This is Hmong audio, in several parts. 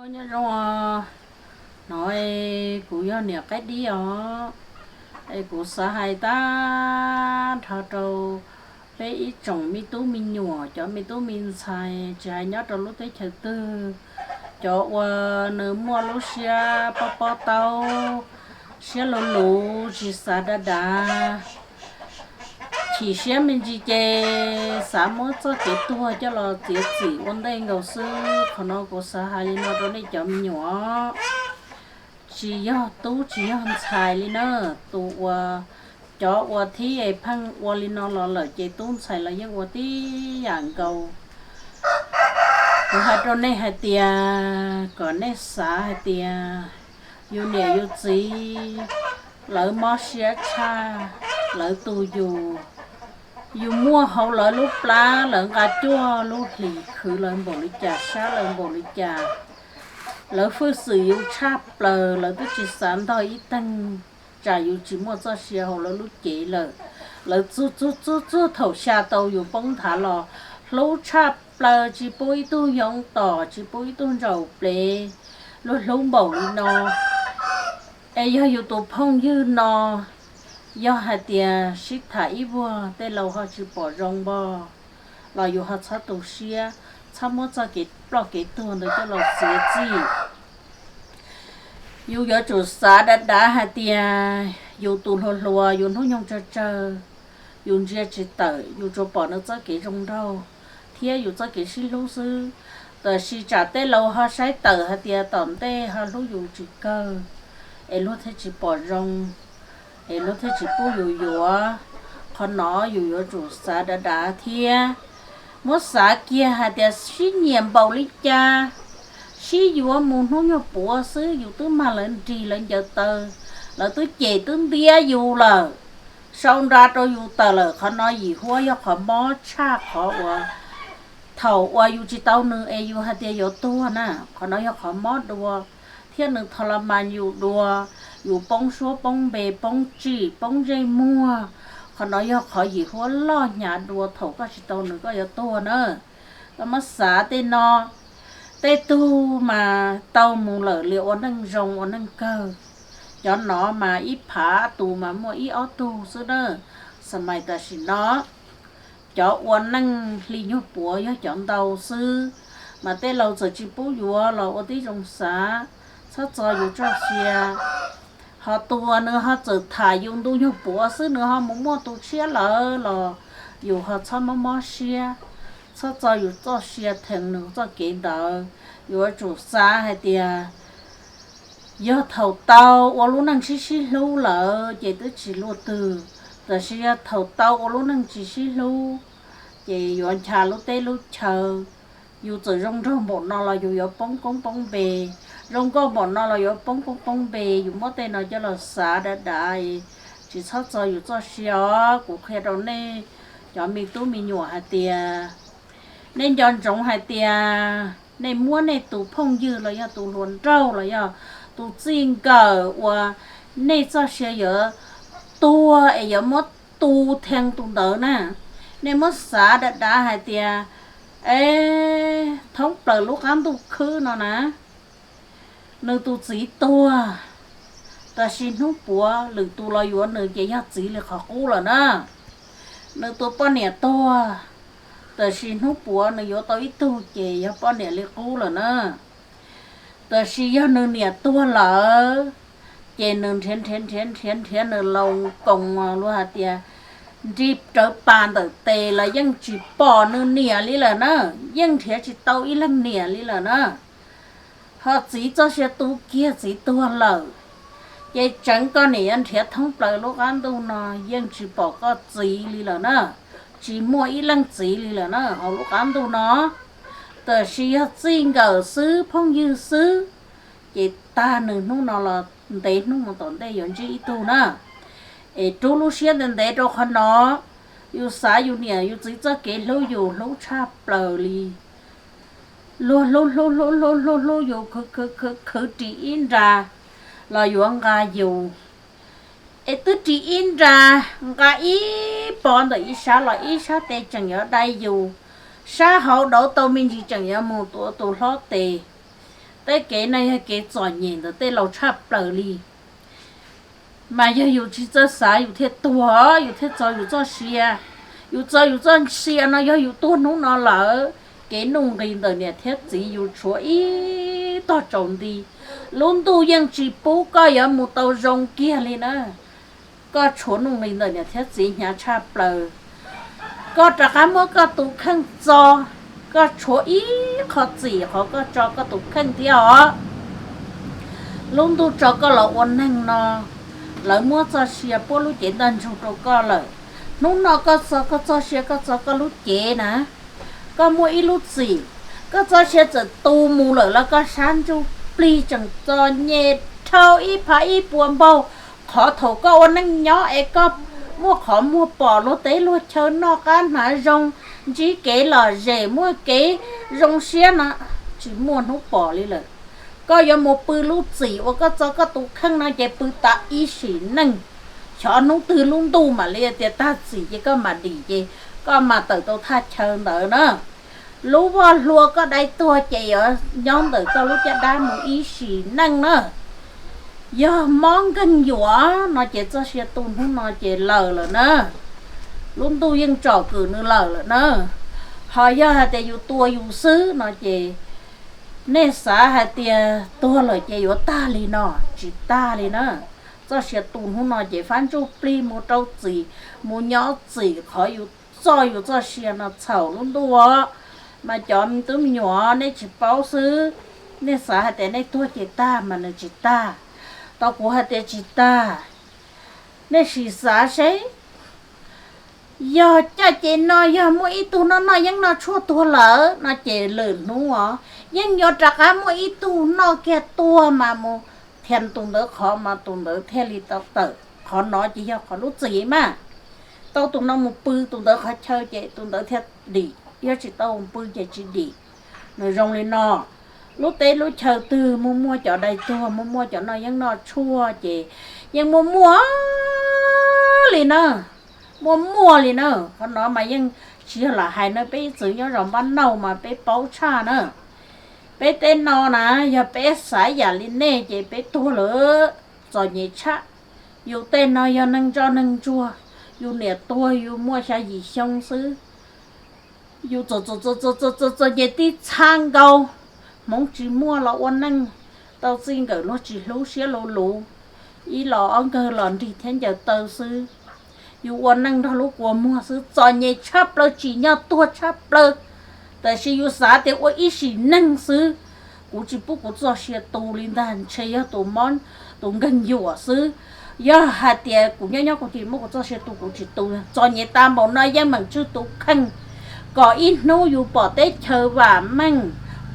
Nyob zoo, no kuv yog niam qaib dib os. Es kuv xav hais tag nrho rau peb ib tsoom me tub me nyuam, cov me tub me ntxhais tsis hais nyob rau lub teb chaws twg, cov uas nws muaj lub siab pob pob taub, siab luv luv, tsis xav dav dav, chim siab me ntsis ces xav muab txoj kev tuag coj los txiav txim ua ntej nkaus xwb. Qhov no kuv xav hais li no rau nej cov me nyuam, tsis yog tub tsis yog ntxhais li na. Tus uas, cov uas thib es pheej ua li no los lawm ces tub ntxhais los yeej ua tib yam nkaus. Kuv hais rau nej hais tias kom nej xav hais tias yus niam yus txiv lawv mob siab tshaj, lawv tu yus, yus muaj hauv lawv lub plab, lawv nqa cuaj lub hlis khwv lawv npaum li cas, sab lawv npaum li cas, lawv hwj xwm yus tshaj plaws, lawv twb tsis xav ntog ib teeg, tsam yus tsis muaj txoj sia hauv lawv lub cev lawm. Lawv txuag txuag txuag txuag thaum xya tau yus poob nthav los hlub tshaj plaws, tsis pub ib tug yoov tom, tsis pub ib tug ntsaum plev, luag hlub npaum li no. Es yog yus tus phooj ywg no, yog hais tias sib tham ib vuag tej laus ho tsis pom zoo npog los yus ho txhob tu siab, txhob muab txoj kev ploj kev tuag ntawd coj los txiav txim. Yus yuav tsum xav dav dav hais tias yus tus hluas hluas, yus hnub nyoog tsawg tsawg, yus ntsia tsis tawm, yus tsuas pom nws txoj kev zoo nraug thiab yus txoj kev sib hlub xwb. Tab sis tsam tej laus ho saib tawm hais tias tom ntej ho hlub yus tsis kawg, es luag thiaj tsis pom zoo, es luag thiaj tsis pub yus yuav. Qhov no yus yuav tsum xav dav dav thiab. Muab xav kiag hais tias sib nyiam npaum li cas, sib yuav mus hnub nyuag puav xwb yus twb mag lawv nrig lawv ncaws taw, lawv twb cem twb ntiab yus lawm, sau nra rau yus tawm lawm. Qhov no yim huab yog qhov mob tshaj qhov uas thaum uas yus tsis tau nws es yus hais tias yuav tuag na. Qhov no yog qhov mob dua thiab nws tho la mas yus dua, yus poob suab poob npe poob tsim poob ntsej muag. Qhov no yog qhov yim huab loj hnyav dua thaum koj tsis tau nws koj yuav tuag na. Koj muab xav tej no, tej tug mas tau mus lawm li ua neej zoo ua neej kawg, cov no mas ib phav tus mas muaj ib ob tug xwb na. Xab mais tam sim no cov ua neej hli nyuag puav yog cov ntau xwb, mas tej laus txawm tsis pub yuav los ua tib zoo xav, txhob txo yus txoj sia. Ho tus uas nws ho txawm tham yus ntu nyuag puav xwb nws ho mus muaj tus tshiab lawm los yus ho txhob mob mob siab, txhob txo yus txoj sia theej nws txoj kev ntawd. Yuav tsum xav hais tias yog thaum tau ua lub neej sib sib hlub lawm ces twb tsis luaj twg, tab sis yog thaum tau ua lub neej tsis sib hlub ces yuav ncha lub teb lub chaw. Yus txawm zoo nraug npaum no los yus yuav poob koob poob npe, zoo nkauj npaum no los yuav poob koob poob npe. Yus muab tej no coj los xav dav dav, tsis txhob txo yus txoj sia os. Kuv qhia rau nej cov me tub me nyuam hais tias nej nco ntsoov hais tias nej muab nej tus phooj ywg los yog tus hluas nraug los yog tus txij nkawm uas nej txoj sia yuav tuag es yuav muab tu theej tus ntawd na, nej muab xav dav dav hais tias, es thoob plaws lub qab ntuj khwb no na, nws tus txiv tuag, tab sis hnub puav lwm tus los yuav nws ces yog txiv li qhov qub lawm na. Nws tus poj niam tuag, tab sis hnub puav nws yuav tau ib tug ces yog poj niam li qub lawm na. Tab sis yog nws niam tuag lawm, ces nws nrhiav nrhiav nrhiav nrhiav nrhiav nws laus koos luag hais tias nrig rawv pas ntawm tes los yeej tsis pom nws niam li lawm na, yeej nrhiav tsis tau ib leeg niam li lawm na. Ho txiv txoj sia tu kiag txiv tuag lawm, ces tseev koj niam yuav nrhiav thoob plaws lub qab ntuj no yeej tsis pom koj txiv li lawm na, tsis muaj ib leej txiv li lawm na hauv lub qab ntuj no. Tab sis yog txij nkawm xwb phooj ywg xwb, ces tag nws hnub no los ntev hnub mus tom ntej yuav ntsib ib tug na. Es rub lub siab ntev ntev rau qhov no, yus xav yus niam yus txiv txoj kev hlub yus hlub tshaj plaws li. Luag hlub hlub hlub hlub hlub hlub yus khwv khwv khwv khwv ris ib nra los yuav nqa yus. Es twb ris ib nra, nqa ib pob ntawm ib sab los ib sab tes tseem yuav dai yus, sab hauv dauv tau me ntsis tseem yuav mus tuav tus hlob tes. Tej kev no yog kev txom nyem ntawm tej laus tshaj plaws li. Mas yog yus tsis txawj xav yus thiaj tuag, yus thiaj txo yus txoj sia. Yus txo yus txoj sia no yog yus tuag hnub no lawm, kev nuj nqis ntawm niam thiab txiv yus tshuav ib tog tsaus nti. Lub ntuj yeej tsis pub koj yuav mus tau zoo kiag li na. Koj tshuav nuj nqis ntawm niam thiab txiv hnyav tshaj plaws. Koj rov qab muab koj tus kheej txo, koj tshuav ib qho txim qhov koj tso koj tus kheej thiab os. Lub ntuj tso koj los ua neeg no, lawv muab txoj sia puab lub cev ntaj ntsug rau koj lawm. Hnub no koj txo koj txoj sia, koj txo koj lub cev na, koj muaj ib lub txim. Koj txoj sia txawm tu mus lawm los koj sab ntsuj plig tseem txom nyem dhau ib phav ib puas npaug. Qhov thaum koj ua neej nyob es koj muaj qhov muag pom luag teb luag chaw noj qab hnav zoo, ntsib kev lom zem muaj kev zoo siab no, tsis muaj hnub pom li lawm. Koj yuav mus pw lub txim uas koj txo koj tus kheej no ces pw tas ib sim neej. Xyov hnub twg lub ntuj mam li tias tag txim ces koj mam dim ces koj mam tawm tau thaj chaw ntawd na. Lub voj hlua koj dai tuag ces yuav nyob ntawm koj lub caj dab mus ib sim neej na. Yog mob nkeeg yuam no ces txoj sia tu hnub no ces lawm lawm na. Lub ntuj yeej tsom kwm nws lawm lawm na. Ho yog hais tias yus tua yus xwb no ces nej xav hais tias tuag lawm ces yuav tag li no, tsis tag li na. Txoj sia tu hnub no ces fab ntsuj plig mus rau txim, mus nyob txim qhov yus txoj, yus txoj sia no txhaum lub ntuj. Mas cov me tub me nyuam nej tsis paub xwb, nej xav hais tias nej tuag ces tag mas nws tsis tag. Tau kuv hais tias tsis tag. Nej sim xav seb, yog caj ces no yog muaj ib tug noj noj yeeb noj tshuaj tuag lawm no ces lwm hnub os yeej yuav rov qab muaj ib tug noj kiag tuag mas mus thiab tus ntawd qhov mas tus ntawd thiaj li tau tawm. Qhov no ces yog qhov lub txim mas. Tau tus no mus pw tus ntawd qhov chaw ces tus ntawd thiaj dim, yog tsis tau mus pw ces tsis dim. Nws zoo li no, lub teb lub chaw twg muaj muaj cov dai tuag, muaj muaj cov noj yeeb noj tshuaj ces yeej muaj muaj li na. Muaj muaj li na. Qhov no mas yeej tsis yog lam hais na, peb ib txwm nyob zos Npab Nauj mas peb paub tshaj na. Peb tej no na, yog peb xav yam li nej ces peb tuag lawm, txom nyem tshaj. Yus tej no yog neeg ntsoj neeg ntsuag, yus niam tuag yus muaj xya yim xyoo xwb. Yus txom txom nyem tib txha nkaus, hmoov tsis muaj los ua neej, tau txij nkawm luag tsis hlub siab luv luv, ib los ob nkawg los nrig thiab ncaws taw xwb. Yus ua neej nrog lub kua muag xwb, txom nyem tshaj plaws, tsim nyog tuag tshaj plaws. Tab sis yus xav tias ua ib sim neej xwb, kuv tsis pub kuv txoj sia tu li ntag, ntshe yog tus mob tus nkeeg yuam xwb. Yog hais tias kuv nyob nyob kuv tsis muab kuv txoj sia tu kuv tsis tu. Txom nyem tas npaum no yeej meem tswj tus kheej kom ib hnub yus pom teb chaws vam meej,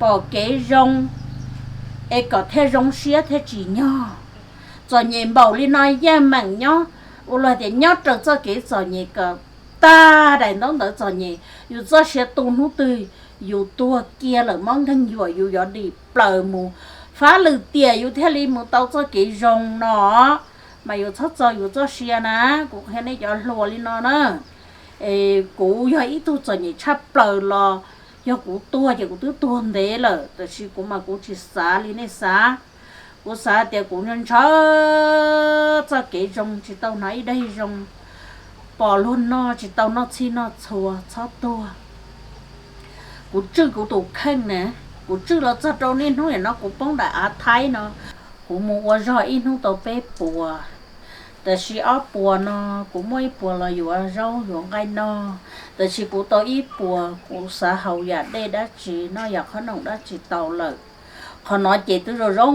pom kev zoo, es kom thiaj zoo siab thiaj tsim nyog. Txom nyem npaum li no yeej meem nyob, ua luag tias nyob raws txoj kev txom nyem kom tag daim ntaub ntawv txom nyem. Yus txoj sia tu hnub twg yus tuag kiag lawm mob nkeeg yuam yus yuav dim plaws mus, fab lwm tiam yus thiaj li mus tau txoj kev zoo no. Mas yus txhob txo yus txoj sia na, kuv qhia nej cov hluas li no na. Es kuv yog ib tug txom nyem tshaj plaws los yog kuv tuag ces kuv twb tuag ntev lawm, tab sis kuv mas kuv tsis xav li nej xav. Kuv xav tias kuv ntshaw txoj kev zoo, tsis tau hnov ib daig zoo, pom luag noj tsis tau noj txhij noj txhua, txhob tuag. Kuv tswj kuv tus kheej na, kuv tswj los txog rau niaj hnub nim no kuv poob daim av Thaib no, kuv mus ua zog ib hnub tau peb puas, tab sis ob puas no kuv muaj ib puas los yuav zaub yuav nqaij noj, tab sis kuv tau ib puas kuv xav haus yam dej dab tsi noj yam qhob noom dab tsi tau lawm. Qhov no ces twb zoo zoo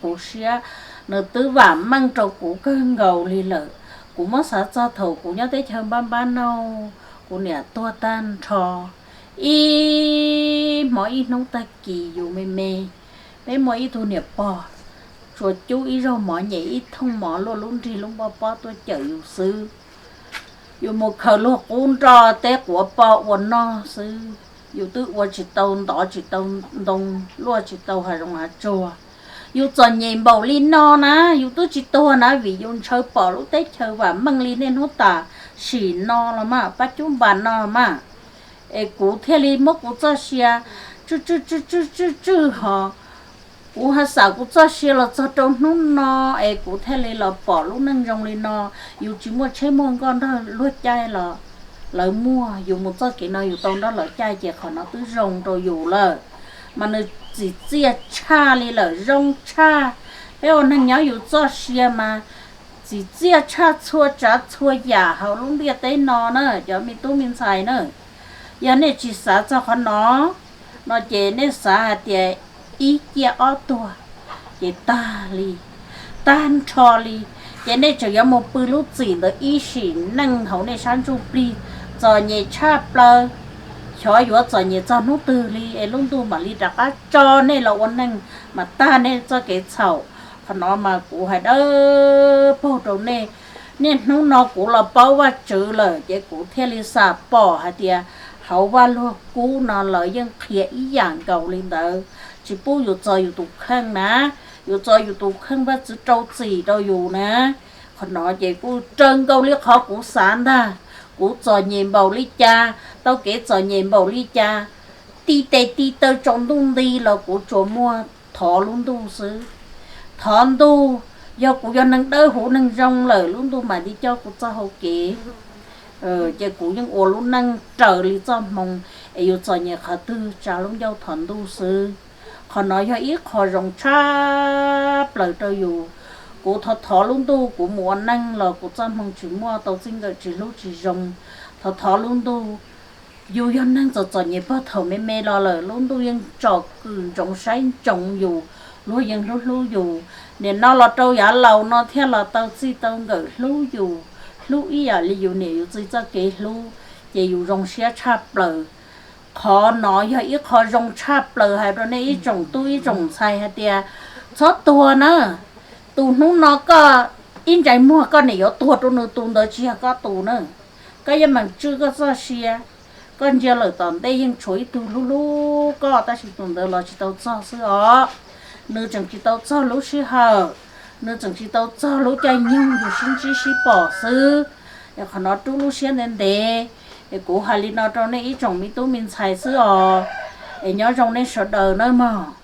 kuv siab, nws twb vam meej rau kuv kawg nkaus li lawm. Kuv muab xav txog thaum kuv nyob teb chaws Npab Npab Nauj, kuv niam tuag tag nrho, ib hmos ib hnub tag kis yus me me, peb muaj ib tug niam pog tsuas cub ib zaug mov nyem ib thooj mov luaj lub nrig lub npoj pob tuaj cawm yus xwb. Yus mus khaws luag qub nroj teb quav poj ua noj xwb, yus twb ua tsis tau ntov tsis tau ntoo, luaj tsis tau hav zoov hav tsuag. Yus txom nyem npaum li no na, yus twb tsis tuag na, vim yus ntshaw pom lub teb chaws vam meej li niaj hnub tam sim no los mas, pab cub npas no mas. Es kuv thiaj li muab kuv txoj sia tswj tswj tswj tswj tswj tswj ho kuv ho xav kuv txoj sia los txog rau hnub no es kuv thiaj li los pom lub neej zoo li no. Yus tsis muaj tsheb muaj nkoj nrog luag caij los lawv muaj, yus mus txoj kev no yus tau nrog lawv caij ces qhov no twb zoo rau yus lawm. Mas nws txim txiaj tshaj li lawm, zoo tshaj. Peb ua neeg nyob yus txoj sia mas txim txiaj tshaj txhua tsav txhua yam hauv lub ntiaj teb no na cov me tub me ntxhais na. Yog nej tsis xav txog qhov no, no ces nej xav hais tias ib ciaj ob tuag ces tag li, tag nrho li, ces nej tseem yuav mus pw lub txim ntawd ib sim neej hauv nej sab ntsuj plig, txom nyem tshaj plaws. Xyov yuav txom nyem txog hnub twg li es lub ntuj mam li rov qab tso nej los ua neeg mas tag nej txoj kev txhaum. Qhov no mas kuv hais dawb paug rau nej. Niaj hnub no kuv los paub Vajtswv lawm ces kuv thiaj li xam pom hais tias hauv Vaj Lug Kub no lawv yeej qhia ib yam nkaus li ntawd, tsis pub yus txo yus tus kheej na, yus txo yus tus kheej Vajtswv rau txim rau yus na. Qhov no ces kuj raws nkaus li qhov kuv xav ntag. Kuv txom nyem npaum li cas, tau kev txom nyem npaum li cas, tib tes tib taw tsaus ntuj nti los kuv tsuas muaj thov lub ntuj xwb. Thov ntuj, yog kuv yog neeg dawb huv neeg zoo lawm lub ntuj mam li coj kuv txoj hau kev. Ces kuv yeej ua lub neej raws li txoj hmoo, es yus txom nyem qhov twg tsa lub ncauj thov ntuj xwb. Qhov no yog ib qho zoo tshaj plaws rau yus. Kuv thov thov lub ntuj, kuv mus ua neej los kuv txoj hmoo tsis muaj tau txij nkawm tsis hlub tsis zoo. Thov thov lub ntuj, yus yog neeg txom txom nyem pog thaum me me los lawm lub ntuj yeej tsom kwm ntsoov saib ntsoov yus, luag yeej hlub hlub yus. Nim no los rau yav laus no thiaj los tau txij tau nkawm hlub yus, hlub ib yam li yus niam yus txiv txoj kev hlub, ces yus zoo siab tshaj plaws. Qhov no yog ib qho zoo tshaj plaws hais rau nej ib tsoom tub ib tsoom ntxhais hais tias txhob tuag na. Tus hnub no koj ib ntsais muag koj niam yuav tuag rau nws tus ntawd tsis yog koj tus na. Koj yeej meem tswj koj txoj sia, koj ntsia lawm tom ntej yeej tshuav ib tug hlub hlub koj tab sis tus ntawd los tsis tau txog xwb os. Nws tseem tsis tau txog lub sij hawm, nws tseem tsis tau txog lub caij nyoog yus sib ntsib sib pom xwb. Es qhov no rub lub siab ntev ntev, es kuv hais li no rau nej ib tsoom me tub me ntxhais xwb os. Es nyob zoo nej sawv daws nawb mog.